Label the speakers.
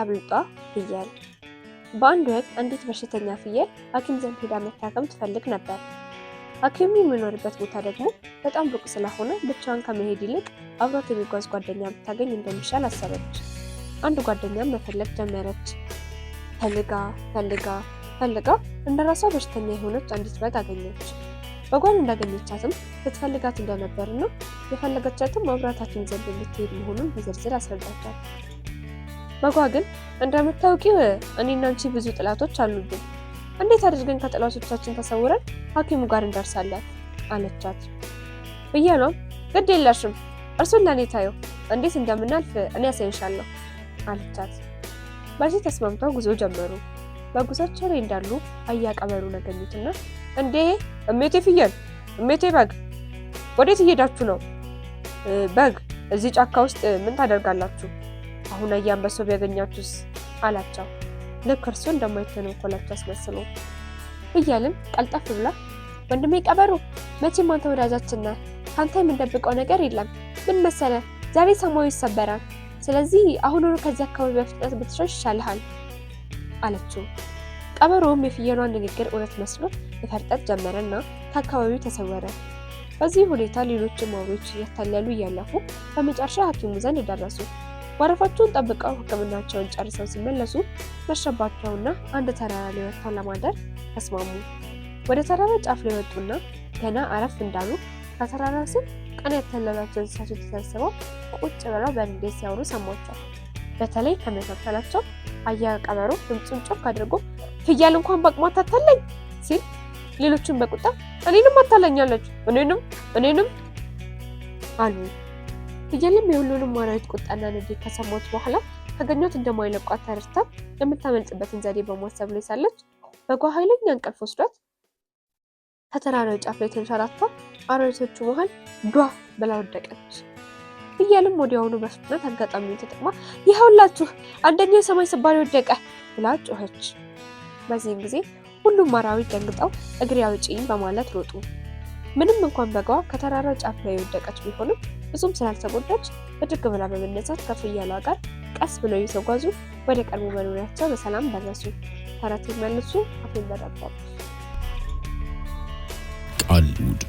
Speaker 1: ብልጣብልጧ ፍየል። በአንድ ወቅት አንዲት በሽተኛ ፍየል ሐኪም ዘንድ ሄዳ መታከም ትፈልግ ነበር። ሐኪሙ የሚኖርበት ቦታ ደግሞ በጣም ሩቅ ስለሆነ ብቻዋን ከመሄድ ይልቅ አብሯት የሚጓዝ ጓደኛ ብታገኝ እንደሚሻል አሰበች። አንድ ጓደኛም መፈለግ ጀመረች። ፈልጋ ፈልጋ ፈልጋ እንደራሷ በሽተኛ የሆነች አንዲት በግ አገኘች። በጓን እንዳገኘቻትም ስትፈልጋት እንደነበርና የፈለገቻትም አብራት ሐኪም ዘንድ እንድትሄድ መሆኑን በዝርዝር አስረዳቻት። በጓ ግን እንደምታውቂው እኔና አንቺ ብዙ ጠላቶች አሉብን። እንዴት አድርገን ከጠላቶቻችን ተሰውረን ሐኪሙ ጋር እንደርሳለን? አለቻት። ፍየሏም ግድ የለሽም፣ እርሱን ለእኔ ታየው፣ እንዴት እንደምናልፍ እኔ ያሳይሻለሁ አለቻት። በዚህ ተስማምተው ጉዞ ጀመሩ። በጉዟቸው ላይ እንዳሉ አህያ ቀበሮን አገኙትና እንዴ እሜቴ ፍየል፣ እሜቴ በግ፣ ወዴት እየሄዳችሁ ነው? በግ እዚህ ጫካ ውስጥ ምን ታደርጋላችሁ? አሁን አህያ አንበሳው ቢያገኛችሁስ? አላቸው። ልክ እርሱ እንደማይተነኮላቸው አስመስሎ። ፍየልም ቀልጠፍ ብላ ወንድሜ ቀበሮ፣ መቼም አንተ ወዳጃችን ነህ፣ ከአንተ የምንደብቀው ነገር የለም። ምን መሰለ፣ ዛሬ ሰማዩ ይሰበራል። ስለዚህ አሁኑኑ ከዚህ አካባቢ በፍጥነት ብትሸሽ ይሻልሃል አለችው። ቀበሮውም የፍየሏን ንግግር እውነት መስሎት መፈርጠጥ ጀመረና ከአካባቢው ተሰወረ። በዚህ ሁኔታ ሌሎችም አውሬዎች እያታለሉ እያለፉ በመጨረሻ ሐኪሙ ዘንድ ደረሱ። ወረፋቸውን ጠብቀው ሕክምናቸውን ጨርሰው ሲመለሱ መሸባቸውና አንድ ተራራ ላይ ወጥተው ለማደር ተስማሙ። ወደ ተራራ ጫፍ ላይ ወጡና ገና አረፍ እንዳሉ ከተራራ ስር ቀን ያታለሏቸው እንስሳቶች ተሰብስበው ቁጭ ብለው በንዴት ሲያወሩ ሰሟቸው። በተለይ ከመካከላቸው አህያ ቀበሮ ድምፁን ጮክ አድርጎ ፍየል እንኳን በአቅሟ አታታለኝ ሲል፣ ሌሎቹን በቁጣ እኔንም አታለኛለች፣ እኔንም እኔንም አሉ። ፍየልም የሁሉንም አራዊት ቁጣና ንዴት ከሰማች በኋላ ካገኟት እንደማይለቋት ተረድታ የምታመልጥበትን ዘዴ በማሰብ ላይ ሳለች በጓ ኃይለኛ እንቅልፍ ወስዷት ከተራራው ጫፍ ላይ ተንሸራታ አራዊቶቹ መሃል ዷ ብላ ወደቀች። ፍየልም ወዲያውኑ በፍጥነት አጋጣሚውን ተጠቅማ ይኸውላችሁ አንደኛው የሰማይ ስባሪ ወደቀ ብላ ጮኸች። በዚህም ጊዜ ሁሉም አራዊት ደንግጠው እግሬ አውጪኝ በማለት ሮጡ። ምንም እንኳን በጓ ከተራራው ጫፍ ላይ የወደቀች ቢሆንም ብዙም ስላልተጎዳች ብድግ ብላ በመነሳት ከፍየሏ ጋር ቀስ ብለው እየተጓዙ ወደ ቀድሞ መኖሪያቸው በሰላም ደረሱ። ተረቴን መልሱ፣ አፌን በዳቦ።
Speaker 2: ቃልውድ።